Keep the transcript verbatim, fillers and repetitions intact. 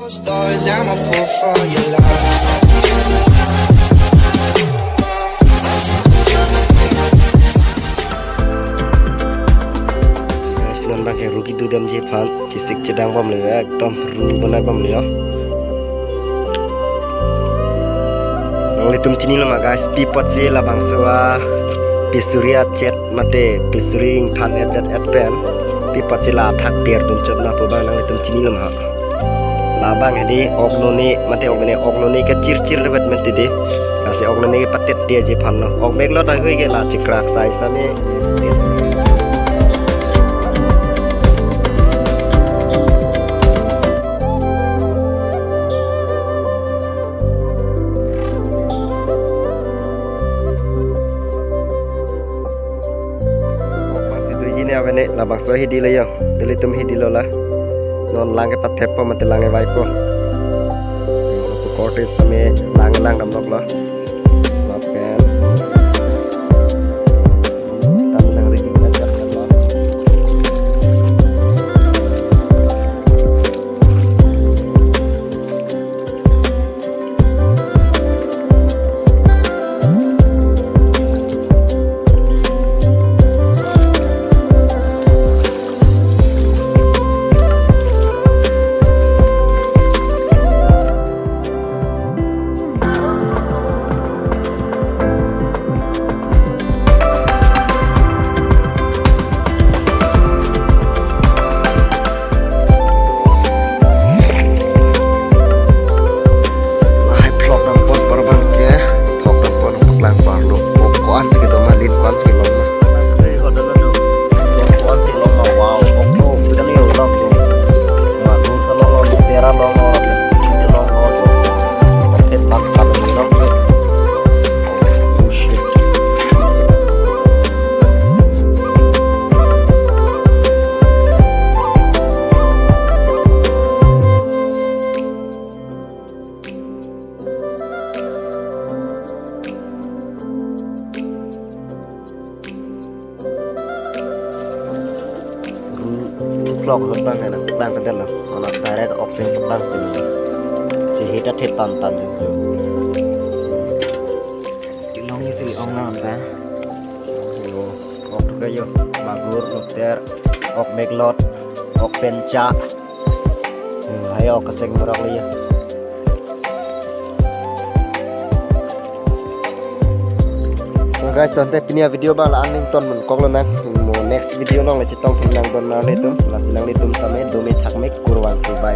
Stories, I'm a fool for your love. Guys, non abang ke ru kedodamji aphan chesik chedang bomlo, ekdom ru bonai bomlo. Nanglitum chinilo ma guys, pi apotsi labangso a pisuri achet mate pisuri ingthan achet et pen, pi apotsi la athak per dunchot ma pu abang nanglitum chinilo ma? Labang hedi ok noni mate ok noni, ok noni ke chirchir rebet mati di. Lasi ok noni ke patet dia ji aphan lo. Ok bag lo ta hui ke la chikrak sai sami. Bangsi doji ne avene, labangso hedi lo yo. Nelitum hedi lo la. Non lang ke patheppo mate lang ke vaipo. Pu korte sami lang lang damlok lo. Lapen stam lang ready na chak lo. Lahai phlok nangpon por abang ke, thok nangpon paklang parlo. Ko-an si kedo ma, lin ko-an si long ma. Ko-an si long ma, wow. Oklo, kita ni ulam tu. Ma, tu sa long lo, tera long lo, ini long lo. Oke, tak, tak, ini long tu. Oh, shit. Ru phlok lo bang na, bang kedel lo. Kono direct oxygen bang kedel. Chehita thetan tan. Tilong isi ong na ta. Yo, ok tu kayo, magur, lobster, ok meglot, ok pencha. Hmm, ayo keseng murak liya. So guys, tangte pini a-video abang la-an ning ton mun kok lonang. Mo next video along le chetong thek nang don nanglitum. Lasi nanglitum tame dome thakme kurvangthu, bye.